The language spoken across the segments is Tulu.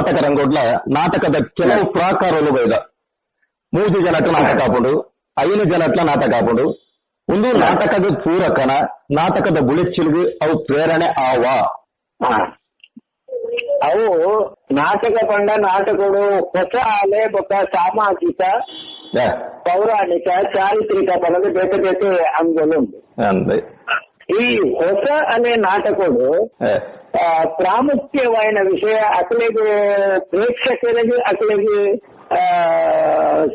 ನಾಟಕ ರಂಗೋಡ್ಲ ನಾಟಕದ ಕೆಲವು ಪ್ರಾಕಾರಗಳು ಬೈದ 3 ಜನಟ್ಲ ನಾಟಕ ಹಾಕೊಂಡು 5 ಜನಟ್ಲ ನಾಟಕ ಹಾಕೊಂಡು ಒಂದು ನಾಟಕದ ಪೂರಕನ ನಾಟಕದ ಬುಳೆಚಿಲ್ಗು ಅವು ಪ್ರೇರಣೆ ಆವ. ಅವು ನಾಟಕ ಪಂಡ ನಾಟಕಗಳು ಹೊಸ ಅಲೆ ಬೊಕ್ಕ ಸಾಮಾಜಿಕ ಪೌರಾಣಿಕ ಚಾರಿತ್ರಿಕ ಪನ್ನದು ಬೇತೆ ಬೇತೆ ಅಂಗಗಳು ಉಂಟು. ಈ ಹೊಸ ಅಲೆ ನಾಟಕಗಳು ಪ್ರಾಮುಖ್ಯವಾದ ವಿಷಯ ಅಕಲೆಗೆ ಪ್ರೇಕ್ಷಕರಿಗೆ ಅಕಲೆಗೆ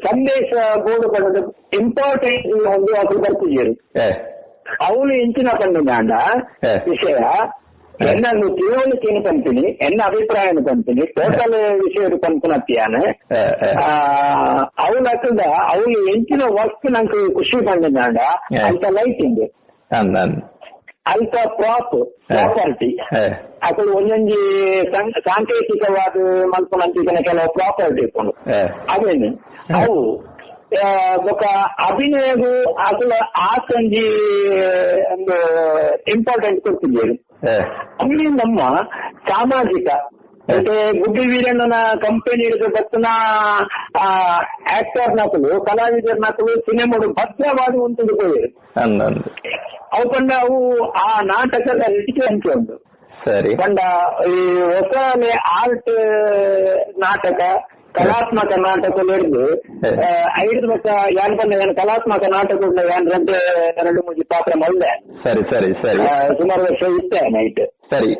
ಸಂದೇಶ ಬೋರ್ಡ್ ಪಡೆದ ಇಂಪಾರ್ಟೆಂಟ್ ಒಂದು ಅಕಲು ಬರ್ತಿದ್ದೀರಿ. ಅವನು ಇಂಚಿನ ಪಂಡಿನಾಂಡ ವಿಷಯ ಎನ್ನನ್ನು ತಿಳುವಳಿಕೆಯನ್ನು ಪಂತೀನಿ, ಎನ್ನ ಅಭಿಪ್ರಾಯನ ಪಂತೀನಿ, ಟೋಟಲ್ ವಿಷಯ ಪಂಪನತ್ತಿಯಾನ ಅವನ ಅಕ್ಕದ ಅವನು ಎಂಚಿನ ವರ್ಕ್ ನಂಗೆ ಖುಷಿ ಪಂಡಿನಾಂಡ ಅಂತ ಲೈಟಿಂಗ್ ಅಲ್ಪ ಪ್ರಾಪರ್ಟಿ ಅಕಲು ಒಂದೊಂಜಿ ಸಾಂಕೇತಿಕವಾದ ಮಲ್ಪನಂತಿನ ಕೆಲವು ಪ್ರಾಪರ್ಟಿ ಇಟ್ಕೊಂಡು ಅದೇನು ಅವು ಬೊಕ ಅಭಿನಯಗೂ ಅಕಲ ಆತಂಜಿ ಒಂದು ಇಂಪಾರ್ಟೆಂಟ್ ಕೊಡ್ತಿದ್ದೀರಿ. ಅಲ್ಲಿ ನಮ್ಮ ಸಾಮಾಜಿಕ ಮತ್ತೆ ಗುಬ್ಬಿ ವೀರಣ್ಣನ ಕಂಪನಿ ಹಿಡಿದು ಬತ್ತನ ಆಕ್ಟರ್ ನಕಲು ಕಲಾವಿದರ ನಕಲು ಸಿನಿಮಾಡು ಭದ್ರವಾದ ಉಂಟು ಹೋಗಿರು ಅವು ಕಂಡ ಅವು ಆ ನಾಟಕದ ರಿಟಿಕೆ ಅಂತ ಉಂಟು. ಸರಿ ಕಂಡ ಈ ಹೊಸ ಆರ್ಟ್ ನಾಟಕ ಕಲಾತ್ಮಕ ನಾಟಕ ಹಿಡಿದು ಐದು ಮಕ್ಕ ಯಾನ್ ಬಂದ ಏನ್ ಕಲಾತ್ಮಕ ನಾಟಕ ಏನ್ ಎರಡು ಎರಡು ಮೂಜಿ ಪಾತ್ರ ಮಲ್ದೆ. ಸರಿ ಸರಿ ಸರಿ ಸುಮಾರು ವರ್ಷ ಇತ್ತೆ ನೈಟ್. ಸರಿ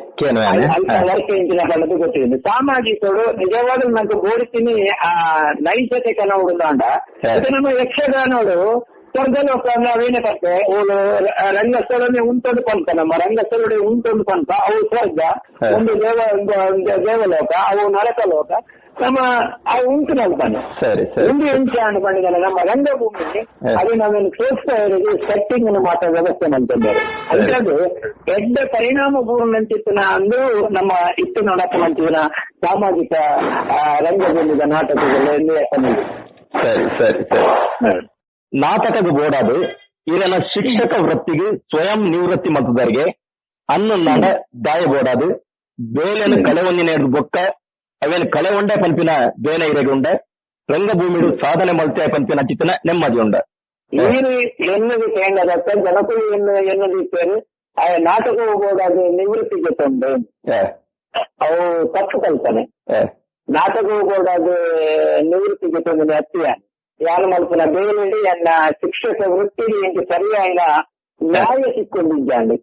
ಅಲ್ಪ ವರ್ಷ ಇಂಚಿನ ಬಣ್ಣದ್ದು ಗೊತ್ತಿದೆ. ಸಾಮಾಜಿಕರು ನಿಜವಾಗ್ಲೂ ನಂಗೆ ಬೋಡಿತೀನಿ ಆ ನೈಜತೆ ಕನ್ನಡ ಮತ್ತೆ ನಮ್ಮ ಯಕ್ಷಗಾನೋಡು ಸ್ವರ್ಗಲೋಕ ನಾವೇನೇ ಬರ್ತೇ ಅವಳು ರಂಗಸ್ಥಳನೇ ಉಂಟೊಂದು ಪಂತ, ನಮ್ಮ ರಂಗಸ್ಥಳ ಉಂಟೊಂದು ಪಂತ, ಅವು ಸ್ವರ್ಗ, ಒಂದು ದೇವಲೋಕ, ಅವು ನರಕ ಲೋಕ, ನಮ್ಮ ಅವು ಉಂಟು ನಲ್ತಾನೆ. ಸರಿ ಸರಿ ಒಂದು ಎಂಚ ಅನ್ಕೊಂಡಿದ್ದಾನೆ ನಮ್ಮ ರಂಗಭೂಮಿ ಅದು ನಾವೇನು ತೋರಿಸ್ತಾ ಸೆಟ್ಟಿಂಗ್ ಅನ್ನು ಮಾತ್ರ ವ್ಯವಸ್ಥೆ ಮಾಡ್ತಿದ್ದಾರೆ. ಅಂತದ್ದು ಎಡ್ಡ ಪರಿಣಾಮ ಬೂರ್ನಂತಿತ್ತನ ಅಂದು ನಮ್ಮ ಇತ್ತು ನೋಡಕ್ಕಂತಿನ ಸಾಮಾಜಿಕ ರಂಗಭೂಮಿಯ ನಾಟಕಗಳು. ಸರಿ ಸರಿ ಸರಿ ನಾಟಕದ ಬೋರ್ಡಾದು ಇರನ ಶಿಕ್ಷಕ ವೃತ್ತಿಗೆ ಸ್ವಯಂ ನಿವೃತ್ತಿ ಮತದಾರಿಗೆ ಅನ್ನೊಂದಾಂಡ ದಾಯ ಬೋರ್ಡಾದು ಬೇಲೆನ ಕಳೆವೊಂದಿನ ಬೊಕ್ಕ ಅವೇನು ಕಳೆ ಉಂಡೆ ಪಂಪಿನ ಬೇನೆ ಇರಗುಂಡೆ ರಂಗಭೂಮಿಡು ಸಾಧನೆ ಮಲ್ತೆ ಪಂಪಿನ ಚಿತ್ತನ ನೆಮ್ಮದಿ ಉಂಡ. ನೀರು ಎನ್ನದು ಕೇಂದ್ರದತ್ತ ಜನಕುಲು ಎನ್ನದು ಆ ನಾಟಕ ಹೋಗೋದಾದ ನಿವೃತ್ತಿಗೆ ತಂದು ಅವು ತಪ್ಪು ಕಲ್ಪನೆ. ನಾಟಕ ಹೋಗೋದಾದ ನಿವೃತ್ತಿಗೆ ತಂದು ಅತ್ತಿಯ ಯಾನು ಮಲ್ಪನ ಬೇಲೆಡಿ ಎನ್ನ ಶಿಕ್ಷಕ ವೃತ್ತಿಗೆ ಎಂಟು ಸರಿಯಾದ ನ್ಯಾಯ ಸಿಕ್ಕೊಂಡಿದ್ದಾನೆ.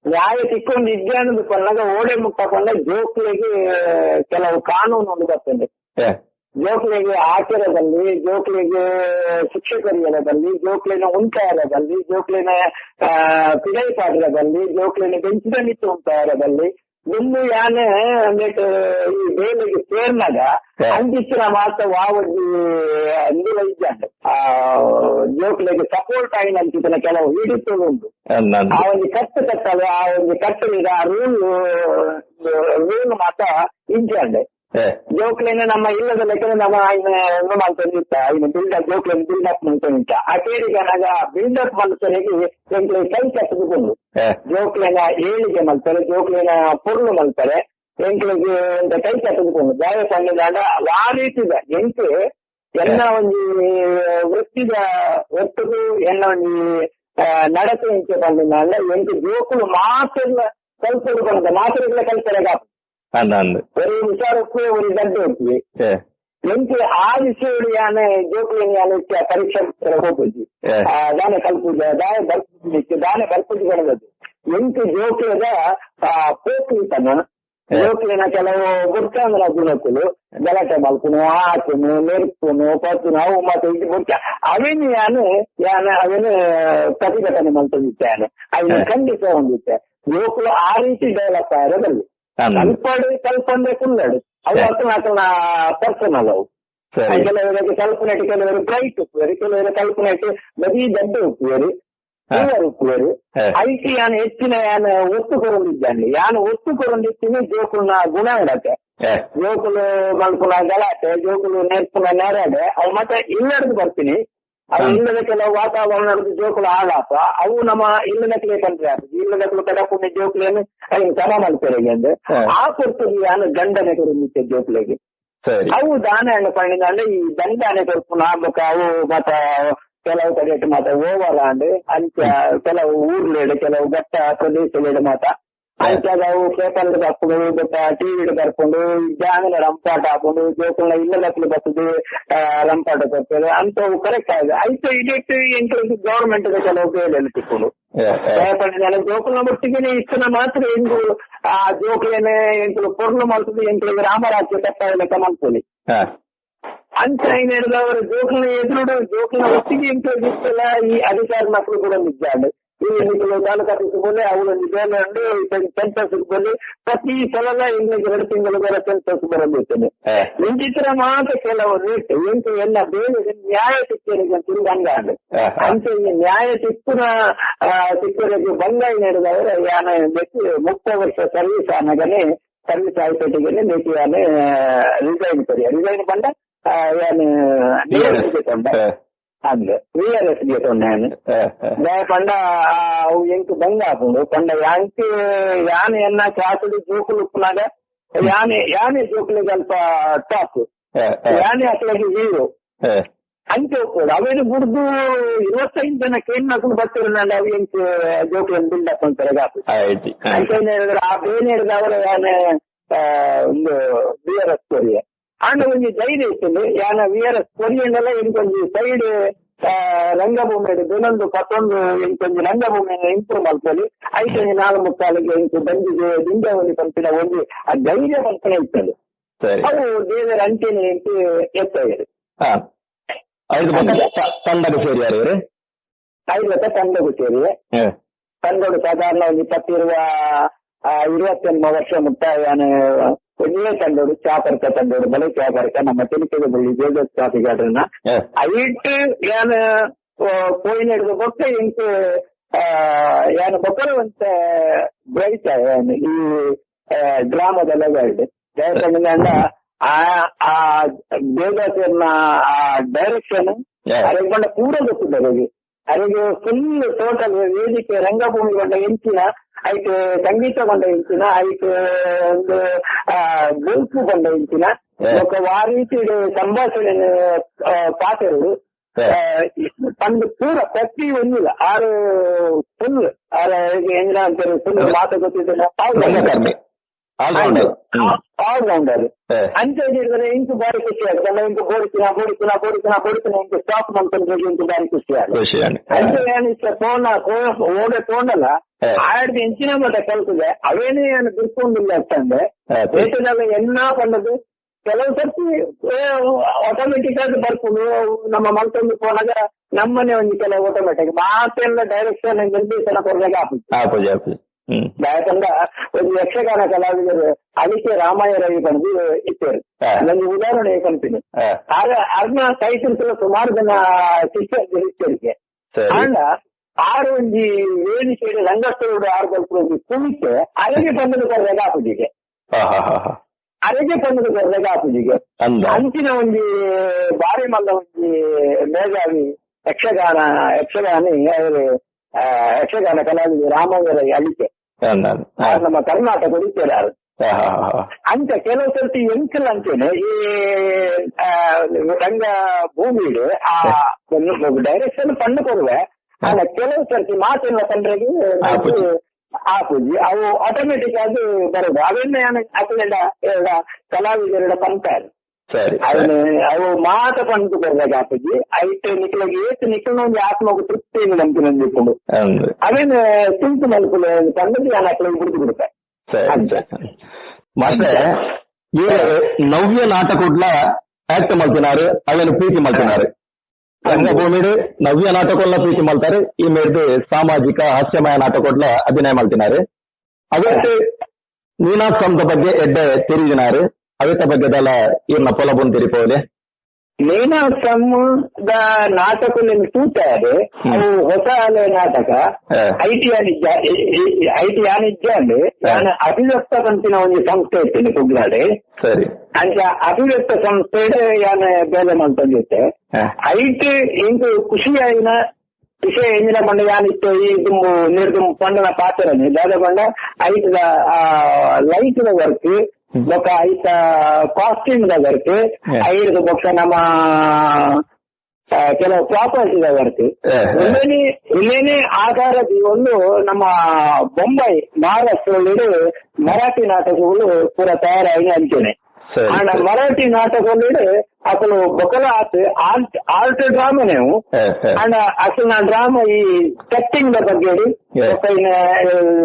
ನ್ಯಾಯ ಸಿಕ್ಕೊಂಡಿದ್ದೆ ಪನ್ನಾಗ ಓಡೆ ಮುಟ್ಟಕೊಂಡ ಜೋಕ್ಲಿಗೆ ಕೆಲವು ಕಾನೂನು ಒಂದು ಬರ್ತದೆ. ಜೋಕ್ಲಿಗೆ ಆಚರದಲ್ಲಿ, ಜೋಕ್ಲಿಗೆ ಶಿಕ್ಷಕರಿಯದಲ್ಲಿ, ಜೋಕ್ಲಿನ ಉಂಟಾರದಲ್ಲಿ, ಜೋಕ್ಲಿನ ಪಿಡೈ ಪಾಡ್ರದಲ್ಲಿ, ಜೋಕ್ಲಿನ ಬೆಂಚಿನಲ್ಲಿ ಉಂಟಾರದಲ್ಲಿ ನಿಮ್ಮ ಯಾನೆ ಈ ಬೇಲೆಗೆ ಸೇರ್ನಾಗ ಅಂದಿತ್ತಿನ ಮಾತ್ರ ವಾವಜಿ ಅಂದಿಲ್ಲ ಇದ್ದಾನೆ ಆ ಜೋಕ್ಲಿಗೆ ಸಪೋರ್ಟ್ ಆಗಿ ಅಂತಿದ್ದಾನೆ ಕೆಲವು ಹಿಡಿತುಂಟು. ಆ ಒಂದು ಕಟ್ಟು ಕಟ್ಟಲು ಆ ಒಂದು ಕಟ್ಟಲಿಗ ಆ ರೂಲ್ ರೂಲ್ ಮಾತ್ರ ಇದ್ದಾನೆ. ಜೋಕ್ಲಿನ ನಮ್ಮ ಇಲ್ಲದ ಲೆಕ್ಕ ನಮ್ಮ ಆಯ್ನ ಮಾಡ್ಕೊಂಡಿತ್ತ ಆಯ್ನ ಬಿಲ್ಡಪ್ ಜೋಕ್ಲಿನ ಬಿಲ್ಡಪ್ ಮಾಡ್ಕೊಂಡಿತ್ತ ಆ ಕೇಳಿಗನಾಗ ಬಿಲ್ಡಪ್ ಮಾಡ್ತಾರೆ ಕೈ ಕಟ್ಟಿಕೊಂಡು ಜೋಕ್ಲಿನ ಏಳಿಗೆ ಮಾಡ್ತಾರೆ, ಜೋಕ್ಲಿನ ಪೊರ್ಲು ಮಾಡ್ತಾರೆ, ಎಂಕ್ಲಿಗೆ ಅಂತ ಕೈ ಕಟ್ಟಿಕೊಂಡು ದಾಯ ಪಣ್ಣದಾಗ ಆ ರೀತಿದ ಎಂಟು ಎನ್ನ ಒಂದು ವೃತ್ತಿದ ಒಟ್ಟಿಗೂ ಎನ್ನ ಒಂದು ನಡತೆ ಎಂಚೆ ಪಂಡಿನ ಎಂಟು ಜೋಕುಲು ಮಾತ್ರ ಕಲ್ಪಡು ಬಂದ ಮಾತ್ರ ಕಲ್ಪರೆಗ ஒரு விசாரக்கு ஒரு தட்டு ಹೋಗ್ತೀವಿ ಎಂಟು ಆ ವಿಷಯ ಯಾನೆ ಜೋಕ್ಲಿನ ಯಾನೆ ಪರೀಕ್ಷೆ ಹೋಗ್ಬೋದು ದಾನೆ ಕಲ್ಪುಜ ದಾನೆ ಬರ್ಪುಜಿ ದಾನೆ ಬರ್ಪುಜಿ ಬರೋದು ಎಂಟು ಜೋಕ್ಲಿದ ಪೋಕ್ಲಿತನ ಜೋಕ್ಲಿನ ಕೆಲವು ಗುರ್ತಾಂದ್ರ ಗುಣಕುಲು ಗಲಾಟೆ ಮಲ್ಪುನು ಆತನು ನೆರ್ಪುನು ಪತ್ತುನು ಅವು ಮತ್ತೆ ಇದು ಗುರ್ತ ಅವೇನು ಯಾನು ಯಾನ ಅವೇನು ಪ್ರತಿಭಟನೆ ಮಾಡ್ಕೊಂಡಿದ್ದಾನೆ ಅವನು ಖಂಡಿತ ಹೊಂದಿತ್ತೆ. ಜೋಕುಲು ಆ ರೀತಿ ಡೆವಲಪ್ ಆಗಿರೋದಲ್ಲಿ ಕಲ್ಪಾಡು ಕಲ್ಪಂದ್ರೆ ಕುಲ್ಲಡು ಅವು ಅತನ ಪರ್ಸನಲ್ ಅವು. ಕೆಲವರಿಗೆ ಕಲ್ಪನೆಟ್ಟು ಕೆಲವರು ಬ್ರೈಟ್ ಉಪ್ಪುವರು, ಕೆಲವರು ಕಲ್ಪನೆಟ್ಟು ಬರೀ ದಡ್ಡ ಉಪ್ಪುವರು, ಪೂವರ್ ಉಪ್ಪುವರು. ಐಟಿ ಯಾನು ಹೆಚ್ಚಿನ ಯಾನು ಒತ್ತು ಕೊರೊಂದಿದ್ದಾನೆ ಯಾನು ಒತ್ತು ಕೊರೊಂದಿತ್ತೀನಿ ಜೋಕುಲ್ನ ಗುಣ ಇಡತ್ತೆ, ಜೋಕುಲು ಮಲ್ಪುನ ಗಲಾಟೆ, ಜೋಕುಲು ನೆರ್ಪುನ ನೆರಡೆ ಅವು ಮತ್ತೆ ಇಲ್ಲಡ್ದು ಬರ್ತೀನಿ. ಅವು ಇಲ್ಲದ ಕೆಲವು ವಾತಾವರಣ ಜೋಕುಲು ಹಾಳಾಪ ಅವು ನಮ್ಮ ಇಲ್ಲದಕ್ಲೆ ಕಂಟ್ರಿ ಆಪುಜಿ ಇಲ್ಲದಕ್ಲು ಕಡಪುಣ್ಯ ಜೋಕುಲೇನು ಐನ್ ಸಮ ಮಲ್ಪೆರೆಗೆ ಅಂದ್ ಆ ಪೊರ್ತುಗು ಯಾನ್ ದಂಡನೆ ಕೊರೊಂದಿತ್ತೆ ಜೋಕುಲೆಗ್. ಅವು ದಾನೆ ಹಣ್ಣು ಪಂಡಿನ ಈ ದಂಡನೆ ಕೊರ್ಪುನ ಬೊಕ ಅವು ಮಾತ ಕೆಲವು ಕಡೆಟ್ ಮಾತ ಓವರ್ ಆಂಡ್ ಅಂಚ ಕೆಲವು ಊರ್ಲೇಡ್ ಕೆಲವು ಘಟ್ಟ ಪ್ರದೇಶಲೇಡ್ ಮಾತ ಅಂಚಾಗ ಅವು ಪೇಪರ್ ಬರ್ಪುಂಡು ಬೊಕ್ಕ ಟಿವಿಡ್ ಬರ್ಪುಂಡು ಜಾಂಗಲ ರಂಪಾಟ ಹಾಕೊಂಡು ಜೋಕುಲ್ನ ಇಲ್ಲದಕ್ಲು ಬರ್ತದೆ ರಂಪಾಟ ಬರ್ತದೆ ಅಂತವು ಕರೆಕ್ಟ್ ಆಗಿದೆ. ಐತ ಇದಕ್ಕೆ ಎಂಟು ಗವರ್ಮೆಂಟ್ ಕೆಲವು ಬೇಲೆ ತಿಕ್ಕೊಂಡು ಜೋಕುಲ್ನ ಒಟ್ಟಿಗೆ ಇಷ್ಟನ ಮಾತ್ರ ಎಂಟು ಆ ಜೋಕುಲೇನೆ ಎಂಟು ಪೊರ್ಲು ಮಾಡ್ತದೆ ಎಂಟು ರಾಮರಾಜ್ಯ ತಪ್ಪ ಲೆಕ್ಕ ಮಾಡ್ಕೊಳ್ಳಿ ಅಂತ ಏನ್ ಹೇಳಿದವರು ಜೋಕುಲ್ನ ಎದುರುಡು ಜೋಕುಲ್ನ ಒಟ್ಟಿಗೆ ಎಂಟು ಇಷ್ಟೆಲ್ಲ ಈ ಅಧಿಕಾರ ಮಕ್ಕಳು ಕೂಡ ನಿಜ. ಈ ತಾಲೂಕು ಆಫೀಸ್ ಬೋಲೆ ಅವಳೊಂದು ಬೇಲೆ ಉಂಡು ಸೆನ್ಸಸ್ ಬೋಲಿ ಪ್ರತಿ ಸಲ ಇಂಗ್ಲೀಷ್ 2 ತಿಂಗಳು ಬರೋ ಸೆನ್ಸಸ್ ಬರೋದಿರ್ತದೆ. ಇಂಚಿತ್ರ ಮಾತ್ರ ಕೆಲವು ರೇಟ್ ಎಂಟು ಎಲ್ಲ ಬೇರೆ ನ್ಯಾಯ ಸಿಕ್ಕರಿಗೆ ತಿರುಗಂಗ ಅಂತ ಈ ನ್ಯಾಯ ಸಿಕ್ಕುನ ಸಿಕ್ಕರಿಗೆ ಬಂಗ ನಡೆದವರು ಯಾನ 30 ವರ್ಷ ಸರ್ವಿಸ್ ಆನಾಗನೆ ಸರ್ವಿಸ್ ಆಯ್ತೊಟ್ಟಿಗೆ ಮೇಕಿ ಯಾನೆ ರಿಸೈನ್ ಕೊರಿಯ ರಿಸೈನ್ ಬಂದ ಯಾನು ಕೊಂಡ ಅಂದ್ ವಿಆರ್ಎಸ್ ಗೆ ತೊಂಡೆ ಪಂಡ ಅವು ಎಂಕ್ ಬಂಗ ಆಪುಂಡು ಪಂಡ ಯಾಂಕ್ ಯಾನೆ ಎನ್ನ ಕ್ಲಾಸ್ ಜೋಕುಲು ಉಪ್ಪುನಾಗ ಯಾನೆ ಯಾನೆ ಜೋಕುಲಿಗೆ ಅಲ್ಪ ಟಾಪ್ ಯಾನೆ ಅಕ್ಲಗೆ ಹೀರೋ ಅಂಚ ಉಪ್ಪುಡು ಅವೇನು ಬುಡ್ದು 25 ಜನ ಕೇನ್ ಬರ್ತಿರ ಅವು ಎಂಕ್ ಜೋಕುలను ಬಿಲ್ಡಪ್ ಅಂತಾರೆ ಅಂತ ಏನ್ ಹೇಳಿದ್ರೆ ಆ ಬೇನೆ ಹಿಡಿದವರು ಯಾನೆ ಒಂದು ವಿಆರ್ಎಸ್ ಕೊರಿಯ ಆಂಡ ಒಂಜಿ ಧೈರ್ಯ ಇತ್ತು ಯಾನ ವಿಆರ್ಎಸ್ ಕೊರಿಯನ್ನೆಲ್ಲ ಇಂಕೊಂಜಿ ಸೈಡ್ ರಂಗಭೂಮಿ ದಿನೊಂದು ಪತ್ತೊಂದು ಇಂಕೊಂಜಿ ರಂಗಭೂಮಿ ಇಂಪ್ರೂವ್ ಮಾಡ್ಕೊಳ್ಳಿ ಐತೊಂಜಿ 4 ಮುಕ್ಕಾಲಿಗೆ ಇಂಕು ಬಂದಿಗೆ ದಿಂಜಾವಲಿ ಪಂಪಿನ ಒಂಜಿ ಆ ಧೈರ್ಯ ಪಂಪನೆ ಇತ್ತದು. ಅವು ದೇವರ ಅಂಚೆನೆ ಇಂಟು ಎತ್ತಾಗಿದೆ. ಐದು ತಂಡಗು ಸೇರಿವೆ ತಂಡೋಡು ಸಾಧಾರಣ ಒಂದು 28 ವರ್ಷ ಮುಟ್ಟ ಯಾನ ಒಂದೇ ತಂಡೋಡು ಚಾಪರ್ಕ ತಂಡೋಡು ಬಲೆ ಚಾಪರ್ಕ ನಮ್ಮ ತೆಲಿಕೆಗೆ ಬಳ್ಳಿ ಜೋಜಸ್ ಕಾಫಿ ಗಾರ್ಡನ್ ಐಟ್ ಯಾನ ಕೋಯಿನ ಹಿಡಿದು ಬೊಕ್ಕ ಇಂಕ್ ಯಾನ ಬೊಕ್ಕರ ಒಂತ ಬ್ರೈಟ್ ಈ ಡ್ರಾಮಾದಲ್ಲ ಎರಡು ಯಾಕಂದ್ರೆ ಆ ಆ ದೇವದಾಸರ್ನ ಆ ಡೈರೆಕ್ಷನ್ ಅರೆಗೆ ಬಂಡ ಪೂರ ಗೊತ್ತಿದ್ದ ಹೋಗಿ ಅರೆಗೆ ಫುಲ್ ಟೋಟಲ್ ವೇದಿಕೆ ರಂಗಭೂಮಿ ಬಂಡ ಎಂಚಿನ ಐಕ್ ಸಂಗೀತ ಬಂಡ ಎಂಚಿನ ಐಕ್ ಒಂದು ಬೊಲ್ಪು ಬಂಡ ಎಂಚಿನ ಆ ರೀತಿ ಸಂಭಾಷಣೆ ಪಾತೆರು ಪಂದು ಪೂರ ಪ್ರತಿ ಒಂದಿಲ್ಲ ಆರು ಫುಲ್ ಆರ ಹೆಂಗ ಅಂತಾರೆ ಫುಲ್ ಮಾತು ಗೊತ್ತಿದ್ದ ಆಲ್ರೌಂಡರ್ ಅಂತ ಹೇಳಿದ್ರೆ ಇಂಕು ಬಾರಿ ಖುಷಿ ಆಗುತ್ತೆ. ಇಂಕು ಬೋಡಿಸಿನ ಬೋಡಿಸಿನ ಬೋಡಿಸಿನ ಬೋಡಿಸಿನ ಇಂಕು ಸ್ಟಾಪ್ ಮಾಡ್ಕೊಂಡ್ರೆ ಇಂಕು ಬಾರಿ ಖುಷಿ ಆಗುತ್ತೆ. ಅಂತ ಏನು ಫೋನ್ ಓಡೆ ತಗೊಂಡಲ್ಲ ಆಡ್ದು ಎಂಚಿನ ಮಟ್ಟ ಕಲ್ತದೆ ಅವೇನೇ ಏನು ಬಿಡ್ಕೊಂಡಿಲ್ಲ ಅಂತಂದ್ರೆ ದೇಶದಲ್ಲ ಎಲ್ಲ ಬಂದದ್ದು ಕೆಲವು ಸರ್ತಿ ಆಟೋಮೆಟಿಕ್ ಆಗಿ ಬರ್ಕೊಂಡು ನಮ್ಮ ಮಲ್ತೊಂದು ಫೋನಾಗ ನಮ್ಮನೆ ಒಂದು ಕೆಲವು ಆಟೋಮೆಟಿಕ್ ಮಾತೆಲ್ಲ ಡೈರೆಕ್ಷನ್ ನಿರ್ದೇಶನ ಕೊಡ್ದಾಗ ಆಪುಜಿ. ಯಾಕಂದ್ರ ಒಂದು ಯಕ್ಷಗಾನ ಕಲಾವಿದರು ಅದಕ್ಕೆ ರಾಮಾಯ ರವಿ ಬಂದು ಇತ್ತೇರು ನಂಗೆ ಉದಾಹರಣೆ ಕಂತೀನಿ ಅರ್ನ ಕೈತಿರ್ಸಲ ಸುಮಾರು ಜನ ಶಿಷ್ಯರು ಇತ್ತೇರಿಗೆ ಅಂಡ ಆರು ಒಂಜಿ ವೇದಿಕೆ ರಂಗಸ್ಥಳದ ಆರು ಕಲ್ಪು ಕುಣಿಕೆ ಅರೆಗೆ ಬಂದದ್ದು ಕೊಡ್ದಾಗ ಆಪುಜಿಗೆ ಅರೆಗೆ ಬಂದದ್ದು ಕೊಡ್ದಾಗ ಆಪುಜಿಗೆ ಅಂಚಿನ ಒಂಜಿ ಬಾರಿ ಮಲ್ಲ ಒಂಜಿ ಮೇಧಾವಿ ಯಕ್ಷಗಾನ ಯಕ್ಷಗಾನಿ ಅವರು ಯಕ್ಷಗಾನ ಕಲಾವಿದ ರಾಮವರ ಅಳಿಕೆ ನಮ್ಮ ಕರ್ನಾಟಕ ಇದ್ದಾರೆ ಅಂತ ಕೆಲವು ಸರ್ತಿ ಎಂಕಲ್ ಅಂತೇನೆ ಈ ರಂಗ ಭೂಮಿ ಆ ಡೈರೆಕ್ಷನ್ ಪಣ್ಣು ಕೊಡುವೆ ಅಲ್ಲ ಕೆಲವು ಸರ್ತಿ ಮಾತೆಲ್ಲ ತಂಡ್ರಿಗೆ ಆಪುಜಿ ಅವು ಆಟೋಮೆಟಿಕ್ ಆಗಿ ಬರೋದು ಅವೆಲ್ಲ ಅಲ್ಲ ಕಲಾವಿದರ ಪಂತಾರೆ ಅವನು ಅವು ಮಾತ ಪಂಡು ಕೊಡ್ದಾಗ ಆಪುಜಿ ಐಟ್ ನಿಕ್ಲಗೆ ಏತ್ ನಿಕ್ಲನ ಒಂದು ಆತ್ಮకు ತೃಪ್ತಿ ನಂಬಿಕೊಂಡು ಅವೇನು ತಿಂಕು ಮಲ್ಪುಲೆ ತಂದದ್ದು ನಾನು ಅಕ್ಲಗೆ ಬಿಡ್ದು ಬಿಡುತ್ತೆ. ಮತ್ತೆ ನವ್ಯ ನಾಟಕೊಡ್ಲ ಆಕ್ಟ್ ಮಲ್ತಿನಾರು ಅವೇನು ಪ್ರೀತಿ ಮಲ್ತಿನಾರು ರಂಗಭೂಮಿಡು ನವ್ಯ ನಾಟಕೊಲ್ಲ ಪ್ರೀತಿ ಮಲ್ತಾರೆ ಈ ಮೇರ್ದು ಸಾಮಾಜಿಕ ಹಾಸ್ಯಮಯ ನಾಟಕೊಡ್ಲ ಅಭಿನಯ ಮಲ್ತಿನಾರು ಅವತ್ತು ನೀನಾಸಂದ ಬಗ್ಗೆ ಎಡ್ಡೆ ತಿರುಗಿನಾರು ಅವೆತ್ತ ಬಗ್ಗೆದಲ್ಲ ಈರ್ನ ಪೊಲಬುನ್ ತಿರಿಪೋಲೆ. Ninasam the ನಾಟಕ ತೂತಾರೆ ಅವು ಹೊಸ ಅಲೆ ನಾಟಕ IT IT ಯಾನಿಜ್ಜಾಂಡ್ ಯಾನ್ ಅಭಿವ್ಯಕ್ತ ಕಂತಿನ ಒಂಜಿ ಸಂಸ್ಥೆ ಇತ್ತೇನೆ ಕುಗ್ಲಾಡೆ. ಸರಿ. ಅಂಚ ಅಭಿವ್ಯಕ್ತ ಸಂಸ್ಥೆ ಯಾನ್ ಬೇಲೆ ಮಲ್ತೊಂದಿತ್ತೆ. IT ಇಂಕು ಖುಷಿಯಾಯಿನ ವಿಷಯ ಎಂಜಿನ ಪಂಡ ಯಾನಿತ್ತು ಈ ದುಂಬು ನೀರು ಪಂಡನ ಪಾತ್ರನೆ ದಾದ ಪಂಡ ಐತದ light the work ಬೊಕ್ಕ ಐತ costume the work ಐದು ಬೊಕ್ಕ ನಮ್ಮ ಕೆಲವು property the work ಇಲ್ಲೇನೆ ಆಧಾರ ಒಂದು ನಮ್ಮ ಬೊಂಬೈ ಮಹಾರಾಷ್ಟ್ರದಲ್ಲಿ ಮರಾಠಿ ನಾಟಕಗಳು ಪೂರ ತಯಾರಾಗಿ ಅಂಚೇನೆ. ಆಂಡ ಮರಾಠಿ ನಾಟಕದಲ್ಲಿ ಅಸಲು ಬೊಕಲ ಆತ್ ಆರ್ಟ್ ಡ್ರಾಮಾ ಅಂಡ ಅಸಲು ನಾ ಡ್ರಾಮಾ ಈ ಸೆಟ್ಟಿಂಗ್ the ಬಗ್ಗೆ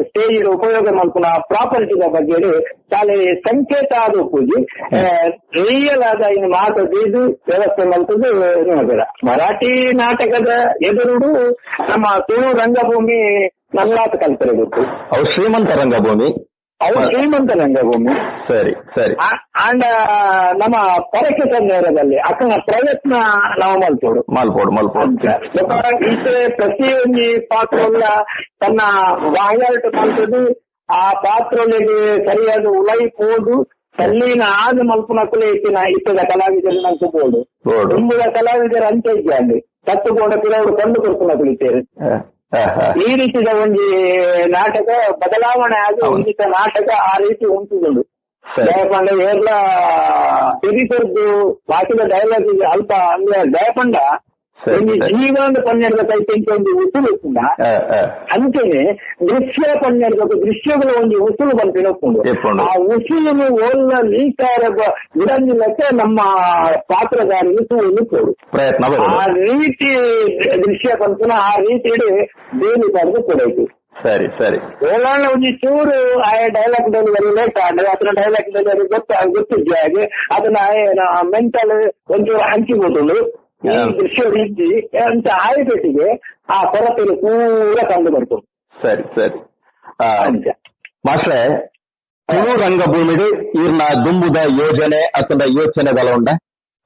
ಸ್ಟೇಜ್ ಉಪಯೋಗ ಮಲ್ಪುನ ಪ್ರಾಪರ್ಟಿ the ಬಗ್ಗೆ ಶಾಲೆ ಸಂಕೇತ ಆದ ಪೂಜಿ ರಿಯಲ್ ಆದ ಇನ್ನು ಮಾತು ಬೀದು ವ್ಯವಸ್ಥೆ ಮಲ್ತದ್ದು ನೋಡಬೇಡ. ಮರಾಠಿ ನಾಟಕದ ಎದುರುಡು ನಮ್ಮ ತುಳು ರಂಗಭೂಮಿ ನಲ್ಲಾತ ಕಲ್ಪನೆ ಗೊತ್ತು. ಅವು ಶ್ರೀಮಂತ ರಂಗಭೂಮಿ. ಅವು ಶ್ರೀಮಂತ ರಂಗಭೂಮಿ. ಸರಿ ಸರಿ. ಅಂಡ ನಮ್ಮ ಪರಕೆ ಸಂದರ್ಭದಲ್ಲಿ ಅಕ್ಕನ ಪ್ರಯತ್ನ ನಾವು ಮಲ್ಪೋಡು ಮಲ್ಪೋಡು ಮಲ್ಪೋಡು. ಈಚೆ ಪ್ರತಿಯೊಂದು ಪಾತ್ರವಲ್ಲ ತನ್ನ ಬಾಯಾಟ ಮಲ್ತದ್ದು ಆ ಪಾತ್ರಗಳಿಗೆ ಸರಿಯಾದ ಉಲೈ ಪೋದು ತಲ್ಲಿನ ಆದ ಮಲ್ಪನಕ್ಕಲೇ ಇತ್ತಿನ ಇತ್ತದ ಕಲಾವಿದರು ನಂಗೆ ಬೋಡು ತುಂಬುದ ಕಲಾವಿದರ ಅಂಚೆ ಇದ್ದೆ ತತ್ತುಕೊಂಡ ಕೆಲವರು ಕಂಡು ಕೊಡ್ತನ ಕುಳಿತೇರು. ಈ ರೀತಿಯ ಒಂದು ನಾಟಕ ಬದಲಾವಣೆ ಆಗಿ ಒಂದಿತ ನಾಟಕ ಆ ರೀತಿ ಉಂಟುಕೊಂಡು ದಯಪಂಡ ಏರ್ಲ ತಿರಿಸರ್ದು ಬಾಕಿದ ಡೈಲಾಗ್ ಅಲ್ಪ ಅಂದ್ರೆ ದಯಪಂಡ ಒಂದು ಜೀವನ ಪನ್ನೆರಡ ಕೈ ಒಂದು ಉಸುಲು ಉಪ್ಪುಂಡ ಅಂಚೆನೆ ದೃಶ್ಯ ಪನ್ನೆರಡ ದೃಶ್ಯಗಳ ಒಂದು ಉಸುಲು ಬಂತು ಉಪ್ಪುಂಡು. ಆ ಉಸುಲನ್ನು ಓಲ್ಲ ಲೀಕಾರ ಬಿಡಂದಿಲ್ಲಕ್ಕೆ ನಮ್ಮ ಪಾತ್ರಧಾರಿಗೆ ತೂಲು ಪ್ರಯತ್ನ ಆ ರೀತಿ ದೃಶ್ಯ ಬಂತು ಆ ರೀತಿ ಬೇಲಿ ಪಡೆದು ಕೊಡಾಯ್ತು. ಸರಿ ಸರಿ. ಓಲಾಣ ಒಂದು ಚೂರು ಆ dialogue delivery late ಆದ್ರೆ ಅದನ್ನ ಡೈಲಾಗ್ ಡೆಲಿವರಿ ಗೊತ್ತಿದ್ದೆ ಹಾಗೆ ಅದನ್ನ ಮೆಂಟಲ್ ಒಂಚೂರು ಹಂಚಿಬೋದು ಈ ದೃಶ್ಯ ರೀತಿ ಅಂತ ಆಯ್ಪೆಟ್ಟಿಗೆ ಆ ಕೊರತೆ ಪೂರ ಕಂಡು ಬರ್ತದೆ. ಸರಿ ಸರಿ. ಮಾಸ್ಟ್ರೆ, ತುಳು ರಂಗಭೂಮಿಡು ಈರ್ನ ದುಂಬುದ ಯೋಜನೆ ಅಥವಾ ಯೋಚನೆಗಳ ಉಂಡ?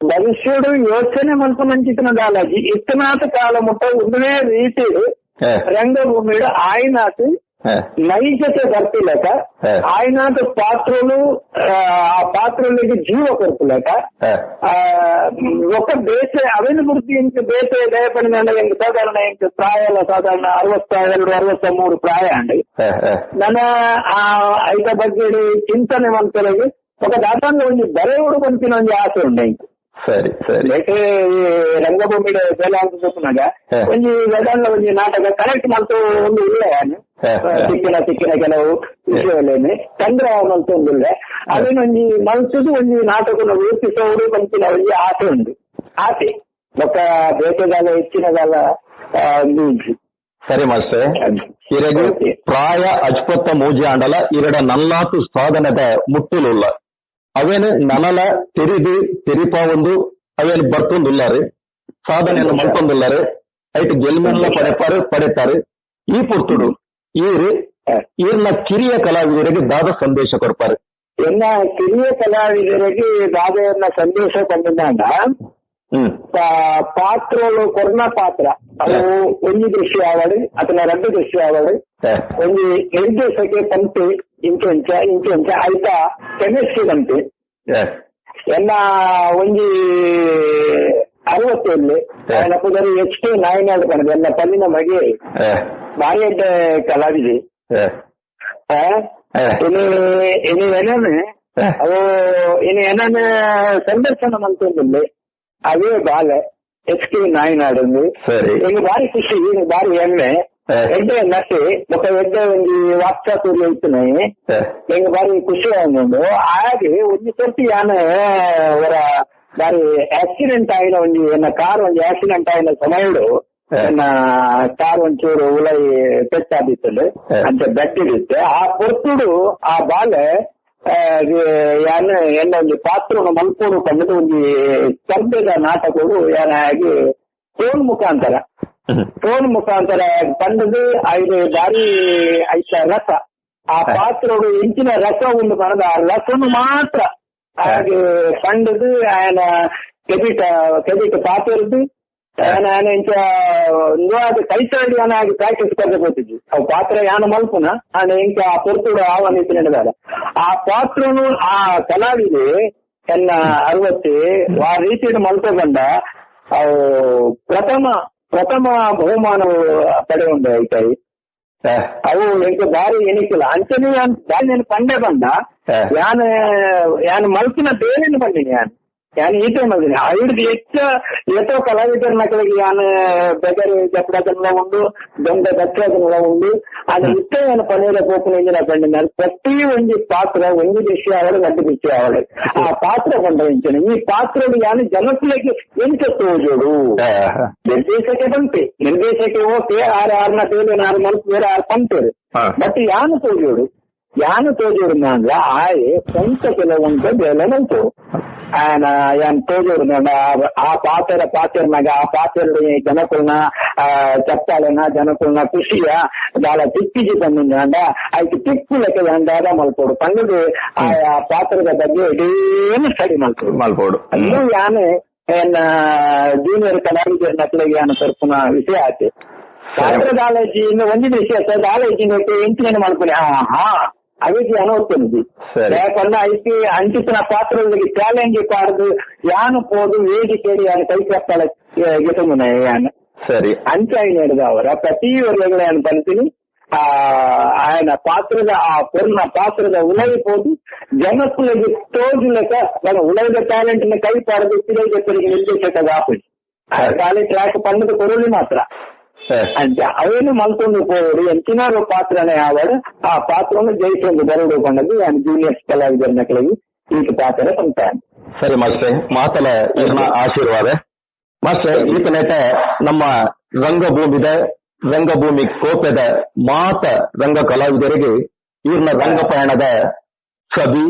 ಭವಿಷ್ಯಡು ಯೋಚನೆ ಮಲ್ಪನಂಚಿತನ ದಾಲಾಜಿ ಇತ್ತನಾಥ ಕಾಲ ಮುಟ್ಟ ಒಂದೇ ರೀತಿ ರಂಗಭೂಮಿಡು ಆಯ್ನಾಥ್ ನೈಜತೆ ಬರ್ತಿಲ್ಲಕ ಆಯ್ನಾಥ ಪಾತ್ರలు ಆ ಪಾತ್ರಗಳಿಗೆ ಜೀವ ಕೊಡ್ತಿಲ್ಲಕ ఒక ಬೇಸೆ ಅವೆನು ಇಂಕ ಬೇಸೆ ದಯಪಡಿನ ಎಂಕ್ ಸಾಧಾರಣ ಎಂಕ್ ಪ್ರಾಯ ಎಲ್ಲ ಸಾಧಾರಣ 62 63 ಪ್ರಾಯ ಅಂడి. ನನ್ನ ಆ ಐತ ಬಗ್ಗೆ ಚಿಂತನೆ ಮಂತಲಗೆ ఒక ದಾದಾಂಗ ಒಂದು ಬರೆಯೋಡು ಬಂತಿನ ಒಂದು ಆಸೆ ಉಂಡು ಇಂಕ್. ಸರಿ ಸರಿ. ಬೇಟೆ ರಂಗಭೂಮಿ ಬೇಲೆ ಅಂತ ಗೊತ್ತನಾಗ ಒಂಜಿ ವೇದಾಂಗ ಒಂಜಿ ನಾಟಕ ಕರೆಕ್ಟ್ ಮಲ್ತು ಒಂದು ಇಲ್ಲ ಸಿಕ್ಕಿನ ಸಿಕ್ಕಿನ ಕೆಲವು ವಿಷಯಗಳೇನೆ ಸಂಗ್ರಹ ಮಲ್ತು ಒಂದಿಲ್ಲ ಅದನ್ನೊಂಜಿ ಮಲ್ತದ್ದು ಒಂಜಿ ನಾಟಕನ ರೂಪಿಸೋಡು ಬಂತಿನ ಒಂಜಿ ಆಸೆ ಉಂಟು. ಆಸೆ ಬೊಕ್ಕ ಬೇಟೆಗಾಲ ಹೆಚ್ಚಿನಗಾಲ ಒಂದು. ಸರಿ ಮಾಸ್ಟರ್, ಇರಗು ಪ್ರಾಯ ಅಜ್ಪತ್ತ ಮೂಜಿ ಆಂಡಲ ಇರಡ ನಲ್ಲಾತು ಸಾಧನದ ಮುಟ್ಟುಲುಲ್ಲ ಅವೇನು ನನಲ ತೆರಿದು ತೆರಿಪಾ ಒಂದು ಅವೇನು ಬರ್ತೊಂದುಲ್ಲಾರು ಸಾಧನೆಯನ್ನು ಮಲ್ತೊಂದುಲ್ಲಾರು ಐಟ್ ಗೆಲ್ಮೆಲ್ಲ ಪಡೆಪಾರು ಪಡೆತಾರೆ. ಈ ಪುರ್ತುಡು ಈರು ಈರ್ನ ಕಿರಿಯ ಕಲಾವಿದರಿಗೆ ದಾದ ಸಂದೇಶ ಕೊಡ್ಪಾರು. ಎನ್ನ ಕಿರಿಯ ಕಲಾವಿದರಿಗೆ ದಾದೆಯನ್ನ ಸಂದೇಶ ಕೊಂಡ ಪಾತ್ರಗಳು ಕೊರ್ನ ಪಾತ್ರ ಅವು ಒಂದು ದೃಶ್ಯ ಆವಡು ಅಥವಾ ಎರಡು ದೃಶ್ಯ ಆವಡು ಒಂದು ನಿರ್ದೇಶಕ್ಕೆ ಪಂಪೆ ಇಂಚೆಂಚ ಇಂಚೆಂಚ ಆಯ್ತಾ ಕೆಮಿಸ್ಟ್ರಿ ಪಂಪೆ ಎನ್ನ ಒಂಜಿ 67 ಪುದರ್ ಎಚ್ ಕೆ ನಾಯನಾಡ್ ಪಣದು ಎನ್ನ ಪಲ್ಲಿನ ಮಗೆ ಭಾರಿ ಅಡ್ಡ ಕಲಾವಿದೆ. ಇನ್ನು ಏನೇನು ಅವು ಇನ್ನು ಏನೇನು ಸಂದರ್ಶನ ಮಂತೊಂದಿಲ್ಲ ಅದೇ ಬಾಲೆ ಎಚ್ ಕೆ ನಾಯನಾಡ್ ಸರಿ. ಈಗ ಭಾರಿ ಖುಷಿ, ಈಗ ಭಾರಿ ಹೆಮ್ಮೆ. ಎಡ್ಡೆ ನಟಿ ಬೊಕ್ಕ ಎಡ್ಡೆ ಒಂಜಿ ವಾಕ್ಚಾತುರ್ಯ ಇತ್ತನೆ ಎಂಗ್ ಭಾರಿ ಖುಷಿ ಆಂಡು. ಹಾಗೆ ಒಂಜಿ ಸರ್ತಿ ಯಾನ್ ಅವರ ಭಾರಿ ಆಕ್ಸಿಡೆಂಟ್ ಆಯಿನ ಒಂಜಿ ಎನ್ನ ಕಾರ್ ಒಂಜಿ ಆಕ್ಸಿಡೆಂಟ್ ಆಯಿನ ಸಮಯಡು ಎನ್ನ ಕಾರ್ ಒಂಚೂರು ಉಲೈ ಪೆಟ್ಟಾದಿತ್ತಂಡು ಅಂಚ ಬೆಟ್ಟಿಡಿತ್ತೆ. ಆ ಪೊರ್ತುಡು ಆ ಬಾಲೆ ಯಾನ್ ಎನ್ನ ಒಂಜಿ ಪಾತ್ರನು ಮಲ್ಪೋಡು ಪಂಡದು ಒಂಜಿ ಸ್ಪರ್ಧೆದ ನಾಟಕಡು ಯಾನ್ ಆಗಿ ಫೋನ್ ಮುಖಾಂತರ ಪಂಡದು ಐದು ಬಾರಿ ಐತ ರಸ ಆ ಪಾತ್ರೋಡು ಇಂಚಿನ ರಸ ಉಂಡು ಪಂಡದ ಆ ರಸನು ಮಾತ್ರ ಹಾಗೆ ಪಂಡದು ಆಯನ ಕೆಬಿಟ ಕೆಬಿಟ ಪಾತಿರ್ದು ನಾನು ಇಂಚ ಕೈತಾಡಿ ಆಗಿ ಪ್ರಾಕ್ಟೀಸ್ ಕೊಡ್ದೆ ಹೋಗ್ತಿದ್ವಿ. ಅವು ಪಾತ್ರ ಯಾನ ಮಲ್ಪುನ ಆಂಡ ಇಂಚ ಆ ಪೊರ್ತುಡು ಆವನ್ ಇತ್ತಿನ ಆ ಪಾತ್ರನು ಆ ಕಲಾವಿದೆ ಎನ್ನ 60 ಆ ರೀತಿಯನ್ನು ಮಲ್ಕೊಂಡ ಅವು ಪ್ರಥಮ ಪ್ರಥಮ ಬಹುಮಾನ ಪಡೆಯುಂಡು ಐತಾಯಿ. ಅವು ಎಂಕ ಬಾರಿ ಎಣಿಕಿಲ್ಲ ಅಂಚನೆ ಯಾನ್ ಪಂಡೆ ಬಂದ ಯಾನ್ ಯಾನ್ ಮಲ್ಪಿನ ಬೇರೆನು ಬಂದಿನಿ ಯಾನ್ ಯಾನ್ ಈತೆ ಮಲ್ದಿನಿ ಐಡ್ದು ಹೆಚ್ಚ ಏತೋ ಕಲಾವಿದರ ಮಕ್ಕಳಿಗೆ ಯಾನ್ ಬೆಗರಿ ಜಪ್ಪಡದನ್ನೆಲ್ಲ ಉಂಡು ದೊಂಡ ದಕ್ಷದನ್ನೆಲ್ಲ ಉಂಡು ಅದು ಇತ್ತ ಯಾನ್ ಪನ್ನೀರ ಪೋಪುನ ಇಂಜಿನ ಪಂಡಿನ ಪ್ರತಿ ಒಂಜಿ ಪಾತ್ರ ಒಂಜಿ ದೃಶ್ಯ ಅವಳು ರಡ್ಡು ದೃಶ್ಯ ಅವಳು ಆ ಪಾತ್ರ ಬಂದ ಇಂಚಿನ ಈ ಪಾತ್ರ ಯಾನ್ ಜನಕುಲಕ್ಕೆ ಎಂತ ತೋಜೋಡು ನಿರ್ದೇಶಕ್ಕೆ ಬಂತೆ ನಿರ್ದೇಶಕ್ಕೆ ಓಕೆ ಆರು ಆರ್ನ ಬೇರೆ ಆರು ಮಲ್ಪು ಬೇರೆ ಆರು ಪಂಪೇರು ಬಟ್ ಯಾನು ತೋಜೋಡು ಯಾನು ತೋಜೋಡು ಅಂದ್ರ ಆಯೆ ಸ್ವಂತ ಕೆಲವೊಂದು ಬೇಲೆ ಬಂತು ಆಯನ ಯಾನ್ ತೋಜೋಡು ಆ ಪಾತ್ರ ಪಾತ್ರನಾಗ ಆ ಪಾತ್ರ ಜನಕುಲ್ನ ಚಪ್ಪಾಳೆನ ಜನಕುಲ್ನ ಖುಷಿಯ ದಾಳ ತಿಕ್ಕಿಜಿ ಬಂದ ಆಯ್ತು ತಿಕ್ಕು ಲೆಕ್ಕ ದಾದ ಮಲ್ಪೋಡು ಪಂಡದು ಆ ಪಾತ್ರದ ಬಗ್ಗೆ ಇಡೀ ಸ್ಟಡಿ ಮಲ್ಪೋಡು ಮಲ್ಪೋಡು ಅಲ್ಲೂ ಯಾನು ಏನ್ ಜೂನಿಯರ್ ಕಲಾವಿದರ ನಕ್ಲಿಗೆ ಯಾನು ತರ್ಪುನ ವಿಷಯ ಆಯ್ತು. ಪಾತ್ರ ದಾಳಜಿ ಇನ್ನು ಒಂದಿನ ವಿಷಯ ದಾಳಜಿ ಎಂಟಿನ ಮಾಡ್ಕೊಳ್ಳಿ ಹಾ ಹಾ ಅದಕ್ಕೆ ಅನೋಗ್ತದೆ. ಯಾಕಂದ್ರೆ ಐತಿ ಅಂಚಿತನ ಪಾತ್ರಗಳಿಗೆ ಚಾಲೆಂಜ್ ಪಾಡ್ದು ಯಾನು ಪೋದು ವೇದಿಕೆಡಿ ಯಾನು ಕೈ ಕಪ್ಪಾಳ ಗೆತುಮುನ ಯಾನು ಸರಿ ಅಂಚಾಯಿ ನಡೆದ ಅವರ ಪ್ರತಿ ವರ್ಗಗಳ ಯಾನು ಬಂತೀನಿ ಆ ಆಯನ ಪಾತ್ರದ ಆ ಪೂರ್ಣ ಪಾತ್ರದ ಉಲೈ ಪೋದು ಜನಕುಲಗೆ ತೋಜು ಲೆಕ್ಕ ಉಲೈದ ಟ್ಯಾಲೆಂಟ್ ನ ಕೈ ಪಾಡದು ತಿರುಗಿ ನಿರ್ದೇಶಕದ ಆಪುಜಿ ಖಾಲಿ ಟ್ರ್ಯಾಕ್ ಪಣ್ಣದ ಕೊರಲಿ ಮಾತ್ರ ಅಂತ ಅವೇನು ಮಲ್ಕೊಂಡು ಹೋಗೋರು ಎಂತಿನಾರು ಪಾತ್ರನೇ ಆವಡು ಆ ಪಾತ್ರವನ್ನು ಜಯಿಸೊಂದು ಬರಡು ಕೊಂಡದ್ದು ನಾನು ಜೂನಿಯರ್ಸ್ ಕಲಾವಿದರ ಮಕ್ಕಳಿಗೆ ಈಗ ಪಾತ್ರ ಸಂತಾನ. ಸರಿ ಮಾಸ್ಟರ್, ಮಾತಲ ಇರ್ನ ಆಶೀರ್ವಾದ ಮಾಸ್ಟರ್. ಈತನೇಟ ನಮ್ಮ ರಂಗಭೂಮಿದ ರಂಗಭೂಮಿ ಕೋಪದ ಮಾತ ರಂಗ ಕಲಾವಿದರಿಗೆ ಇವ್ರನ್ನ ರಂಗ ಪಯಣದ ಸಬಿ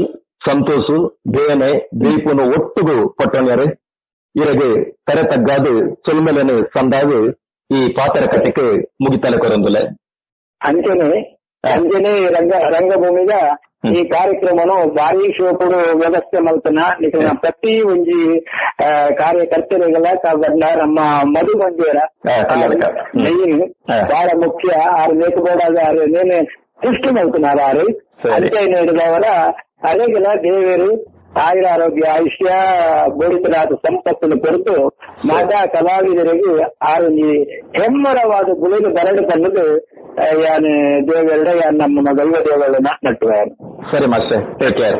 ಸಂತೋಷು ಬೇನೆ ದೀಪನು ಒಟ್ಟುಗು ಪಟ್ಟಣ್ಯರು ಇವರಿಗೆ ತರೆ ತಗ್ಗಾದು ಸೊಲ್ಮೆಲನು ಸಂದಾವು ಈ ಪಾತ್ರ ಕಟ್ಟಕ್ಕೆ ಮುಗಿತಲೆ ಕೊರೊಂದುಲೆ. ಅಂಚನೆ ಅಂಚನೆ ರಂಗಭೂಮಿದ ಈ ಕಾರ್ಯಕ್ರಮನು ಭಾರಿ ಶೋಕುಡು ವ್ಯವಸ್ಥೆ ಮಲ್ತನ ನಿಖಿಲ ಪ್ರತಿ ಒಂಜಿ ಕಾರ್ಯಕರ್ತರಿಗೆಲ್ಲ ನಮ್ಮ ಮಧು ಮಂಜೇರ ಮೇನ್ ಬಹಳ ಮುಖ್ಯ ಆರು ಮೇಕಬೋರ್ಡ್ ಆರು ನೇನೆ ಸೃಷ್ಟಿ ಮಲ್ತನಾರ ಆರು ಅಂಚೆ ನೀಡಿದವರ ಅರೆಗೆಲ್ಲ ದೇವರು ಆಯುರ ಆರೋಗ್ಯ ಆಯುಷ್ಯ ಬೋಡಿತರಾದ ಸಂಪತ್ತನ್ನು ಕೊರತು ಮಾತಾ ಕಲಾವಿದರಿಗೆ ಆರೊಂಜಿ ಹೆಮ್ಮರವಾದ ಬುಳಿದು ಬರಡು ಬಂದದ್ದು ಯಾನ್ ದೇವೆರಡ ಯಾನ್ ನಮ್ಮ ದೈವ ದೇವರನ್ನ ನಟ್ಟುವ. ಸರಿ master, take care.